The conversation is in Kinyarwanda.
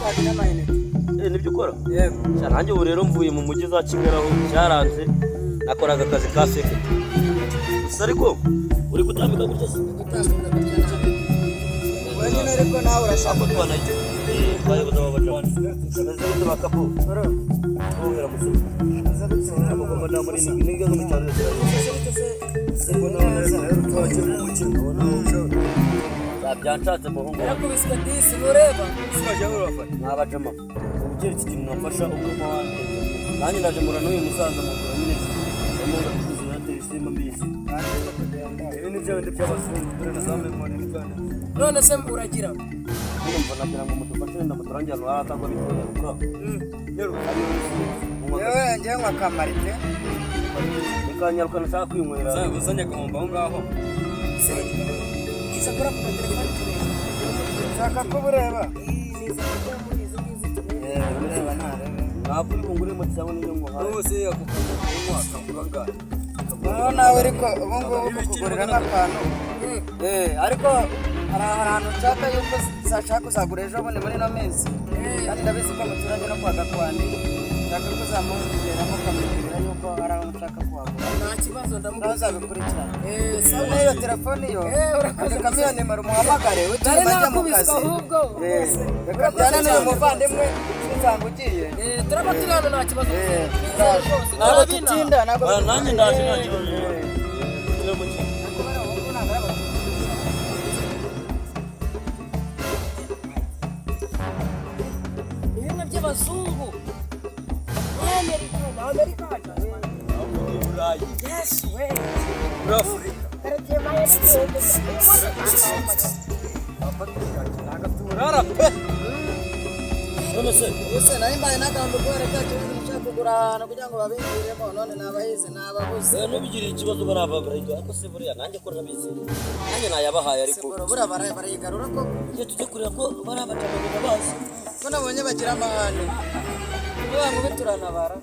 simukadi n'amayinite. Eh, nibyo ukora? Yego. Sha, nanjye ubu rero mvuye mu mujyi za Kigali aho cyaranze, nakoraga akazi ka sekete gusa. Ariko uri gutambika gutya se? Gutambika gutya nawe wenyine, ariko nawe urashaka. Ako twanajya twayoboza aba bajama bameze gute bakapu? Bro, Wowe musore. uza gutsinda. Mugomba na muri ni ngizo mu cyaro. Byanshatse muhungu. Yarakubiswe disi, ntureba? Mwabajama, ubu iki kintu mwamfasha ubwo wanjye nanjye ndaje mura n'uyu musaza mugura nyine ndimo ndacuruza Airtel simba mbizi. Ibi ni bya bindi by'abazungu dore na za memori n'ibyo. None se uragira? Nyine mbona nagira ngo mudufashe wenda muturangira ahantu hari akagwa bitonyaruka. Yewe, njyewe nywa kamarite. Bikanyaruka, nashaka kwinywera. Uzanye agahombo aho ngaho. Se iza kora ku matelefoni tureba. Ushaka ko bureba? Ni iza kora muri izi ngizi tureba. Eh, ureba ntarebe. Ntabwo uri bungure moto cyangwa niyo nguhaye. Wowe se ako kunywa kagura angahe? Noneho nawe ariko ubu ngubu kukugurira nk'akantu. Eh, ariko hari ahantu nshaka yuko nshaka kuzagura ejo bundi muri ino minsi, kandi ndabizi ko muturanye no kwa Gakwandi. Nshaka ko uzamugeramo ukamubwira yuko hari aho nshaka kuhagura. Nta kibazo, Nawe ndamubwira. uzabikurikirana. Eh, sawa. None iyo telefone yo, Eh, urakoze. andikamo iyo nimero umuhamagare Nari utuma ajya mu nakubiswe kazi. ahubwo. Eh, Rwose. reka Urakoze njyane n'uyu cyane. muvandimwe nsanga ugiye. Eh, turaba turi hano, nta kibazo. Eh, Twizere rwose. ntabwo Turabina. tutinda, ntabwo. Oya, nanjye ndaje, nta kibazo. Ni bimwe by'abazungu muri Amerika na Amerika. Burayi. Yesu we! Muri Afurika. Turara pe. None se? Ubuse nari mbaye n'agambo kubera cya kibazo nshaka kugura ahantu kugira ngo babinjiremo, none nabahize nababuze. Eh, ntubigirire ikibazo, baraba barayigura. Ariko se buriya nanjye ko ntabizi, nanjye nayabahaye ariko. Siporo buriya barayigarura koko? Iyo tujye kureba ko bari abajama bazi. Ko nabonye bagira amahane, niba ngo turanabara.